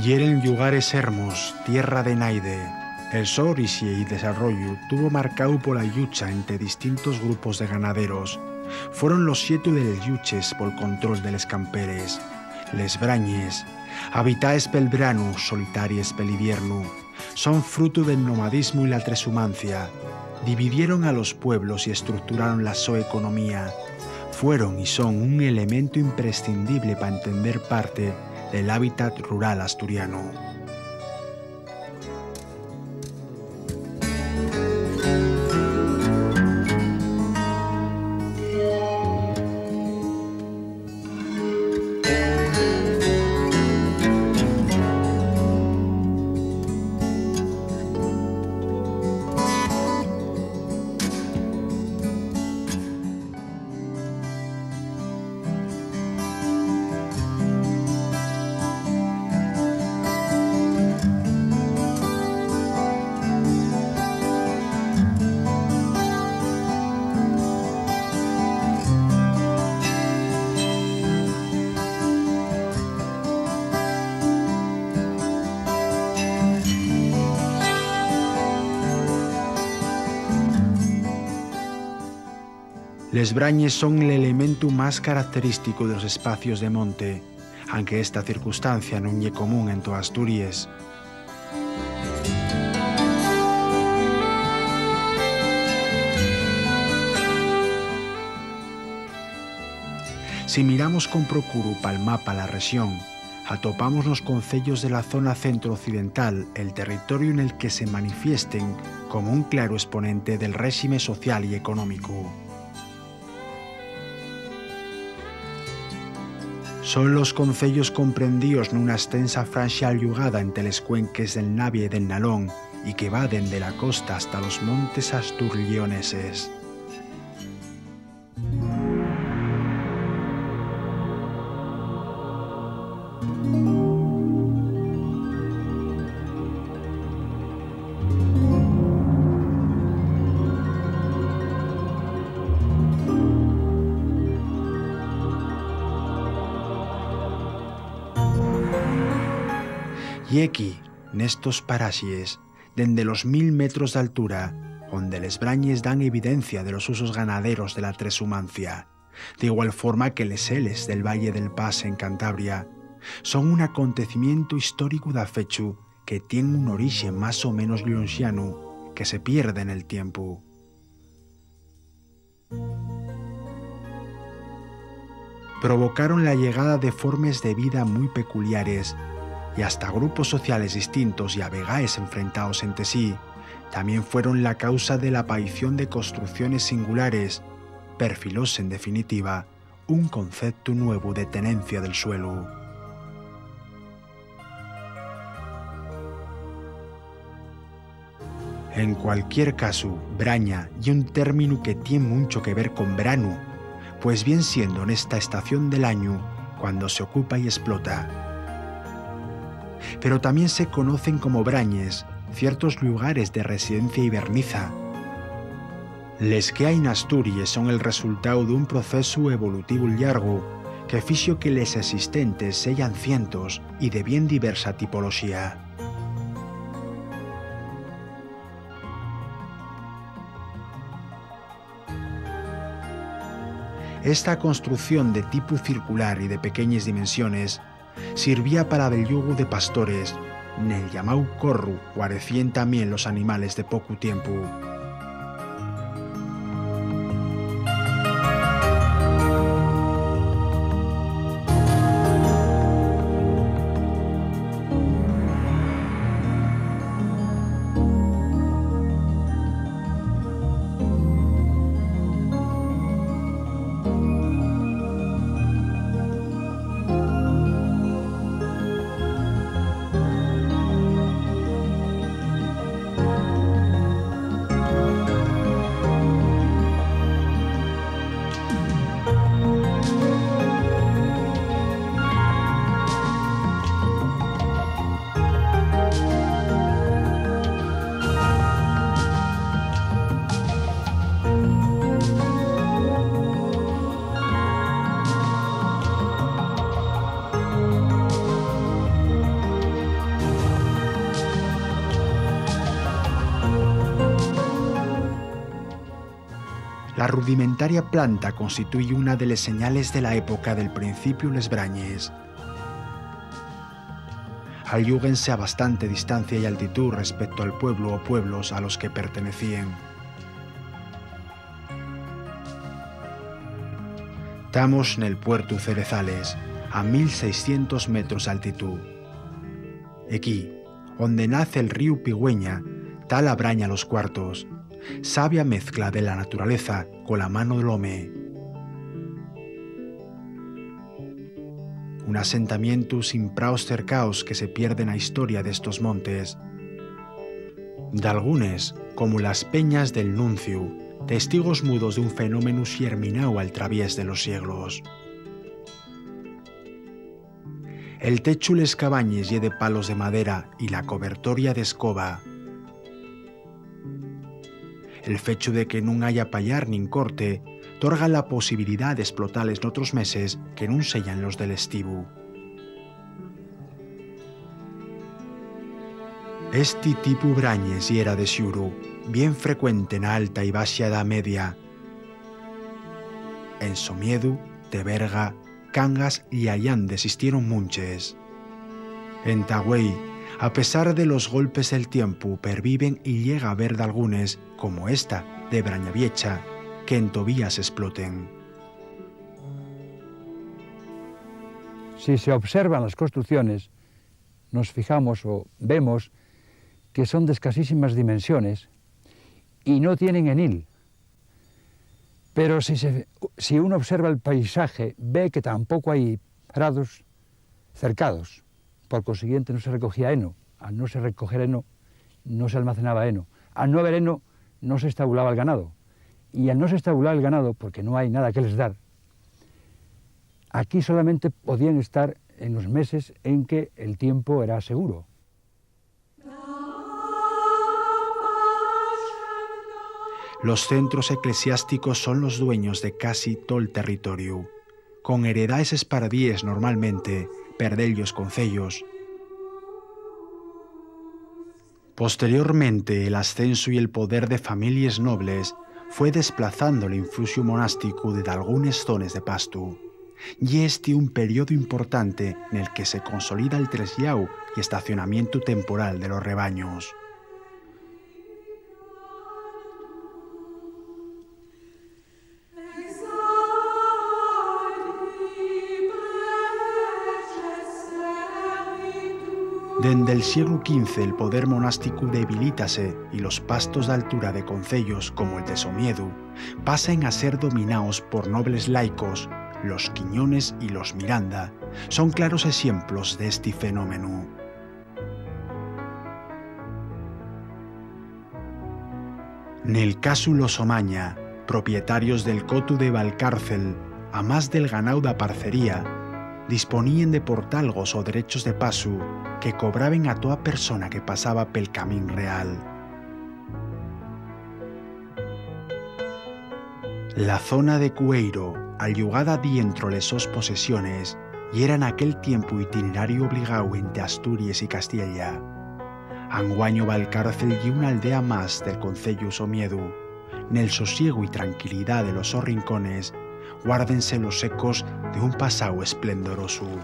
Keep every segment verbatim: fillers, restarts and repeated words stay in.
Yeren llugares ermos, tierra de naide. El so orixe y desarrollu tuvo marcáu pola llucha ente distintos grupos de ganaderos. Fueron los xetu de les lluches pol control de les camperes. Les brañes, habitaes pel branu, solitaries pel iviernu, son frutu del nomadismu y la tresumancia. Dividieron a los pueblos y estructuraron la so economía. Fueron y son un elementu imprescindible pa entender parte del hábitat rural asturianu. Les brañes son l'elementu más característicu de los espacios de monte, anque esta circunstancia nun ye común en toa Asturies. Si miramos con procuru pal mapa la rexón, atopamos nos conceyos de la zona centro-occidental el territoriu nel que se manifiesten como un claru esponente del réxime social y económicu. Son los conceyos comprendíos nuna estensa franxa allugada ente les cuenques del Navia y del Nalón, y que va dende la costa hasta los montes astur-lleoneses. Ye equí, nestos paraxes, dende los mil metros d'altura, onde les brañes dan evidencia de los usos ganaderos de la tresumancia, d'igual forma que les seles del Valle del Pas en Cantabria, son un acontecimientu históricu dafechu que tien un orixe más o menos llonxanu que se pierde nel tiempu. Provocaron la llegada de formes de vida mui peculiares, y hasta grupos sociales distintos y a vegaes enfrentaos ente sí. Tamién fueron la causa de la apaición de construcciones singulares, perfilóse, en definitiva, un conceptu nuevu de tenencia del suelu. En cualquier casu, braña ye un términu que tien muncho que ver con branu, pues vien siendo nesta estación del añu cuando se ocupa y esplota. Pero tamién se conocen como brañes ciertos llugares de residencia hiberniza. Les que hai n'Asturies son el resultáu d'un procesu evolutivu llargu que fixo que les existentes seyan cientos y de bien diversa tipoloxía. Esta construcción de tipu circular y de pequeñes dimensiones sirvía pal abellugu de pastores. Nel llamáu corru guarecíen tamién los animales de pocu tiempu. rudimentaria planta constituye una de les señales de la época del principiu les brañes. Allúguense a bastante distancia y altitud respecto al pueblo o pueblos a los que pertenecíen. Tamos nel puertu Cerezales, a mil seiscientos metros d'altitú. Equí, onde nace'l ríu Pigüeña, ta la braña Los Cuartos, sabia mezcla de la naturaleza cola mano del home. Un asentamientu sin praos cercaos que se pierde na historia d'estos montes. Dalgunes, como las peñas del Nunciu, testigos mudos d'un fenómenu xermináu al traviés de los sieglos. El techu les cabañes ye de palos de madera y la cobertoria d'escoba. El fechu de que nun haya payar nin corte torga la posibilidá d'esplotales n'otros meses que nun seyan los del estivu. Esti tipu brañes yera de xuru, bien frecuente na Alta y Baxa Edá Media. En Somiedu, Teberga, Cangas y Allande existieron munches. Entá güei, a pesar de los golpes del tiempu, perviven y llega a ver dalgunes, como esta de Brañaviecha, qu'entovía s'esploten. Si se observan las construcciones, nos fijamos o vemos que son de escasísimas dimensiones y no tienen enil. Pero si se, si uno observa el paisaje, ve que tampoco hay prados cercados. Por consiguiente, no se recogía heno. Al no se recoger heno, no se almacenaba heno. Al no haber heno, no se estabulaba el ganado. Y al no se estabular el ganado, porque no hay nada que les dar, aquí solamente podían estar en los meses en que el tiempo era seguro. Los centros eclesiásticos son los dueños de casi tol territoriu, con heredaes espardíes normalmente per dellos conceyos. Posteriormente, el ascensu y el poder de families nobles fue desplazando l'influxu monásticu de dalgunes zones de pastu. Ye esti un periodu importante nel que se consolida'l treslláu y estacionamientu temporal de los rebaños. Dende'l sieglu quince, el poder monásticu debilítase y los pastos d'altura de conceyos como el de Somiedu pasen a ser dominaos por nobles laicos. Los Quiñones y los Miranda son claros exemplos d'esti fenómenu. Nel casu los Omaña, propietarios del cotu de Valcárcel, amás del ganáu d'a parcería, disponíen de portalgos o derechos de pasu que cobraben a toa persona que pasaba pel Camín Real. La zona de Cueiro, allugada dientro les sos posesiones, yera naquel tiempu itinerariu obligáu ente Asturies y Castiella. Anguaño Valcárcel ye una aldea más del conceyu Somiedu. Nel sosiegu y tranquilidá de los sos rincones, guárdense los ecos d'un pasáu esplendorosu.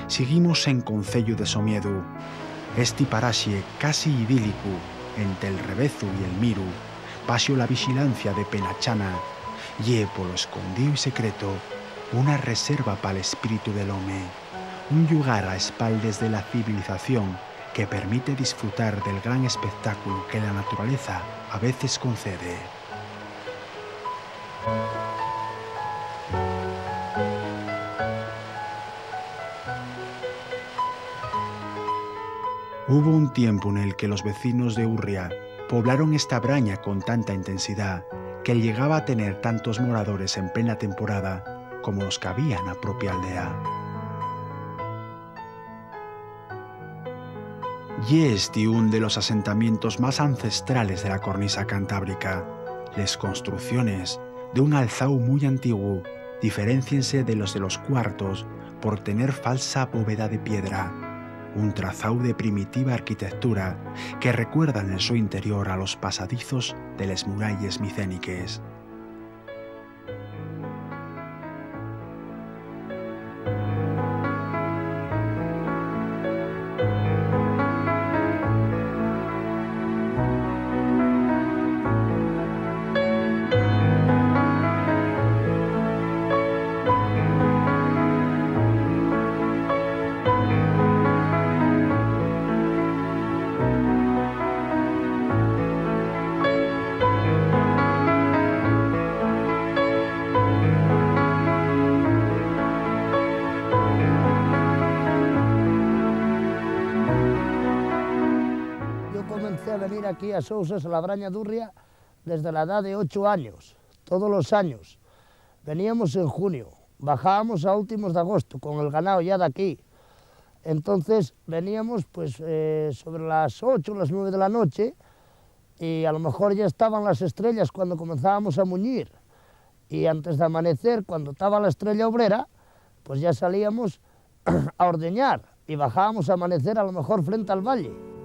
Siguimos en conceyu de Somiedu. Esti paraxe casi idílicu, ente'l Revezu y el Miru, baxo la vixilancia de Penachana, ye, polo escondíu y secreto, una reserva pal espíritu del home, un llugar a espaldes de la civilización que permite disfrutar del gran espectáculu que la naturaleza a veces concede. Hubo un tiempu nel que los vecinos de Urria poblaron esta braña con tanta intensidá que llegaba a tener tantos moradores en plena temporada como los qu'había na propia aldea. Ye esti ún de los asentamientos más ancestrales de la cornisa cantábrica. Les construcciones d'un alzáu mui antiguu diferénciense de los de los cuartos por tener falsa bóveda de piedra, un trazáu de primitiva arquitectura que recuerda nel so interior a los pasadizos de les muralles micéniques. Yo comencé a venir aquí a Sousas, a la Braña d'Urria, desde la edad de ocho años, todos los años. Veníamos en junio, bajábamos a últimos de agosto con el ganao ya d'aquí. Entonces veníamos, pues, eh, sobre las ocho, las nueve de la noche, y a lo mejor ya estaban las estrellas cuando comenzábamos a muñir. Y antes de amanecer, cuando taba la estrella obrera, pues ya salíamos a ordeñar y bajábamos a amanecer a lo mejor frente al valle.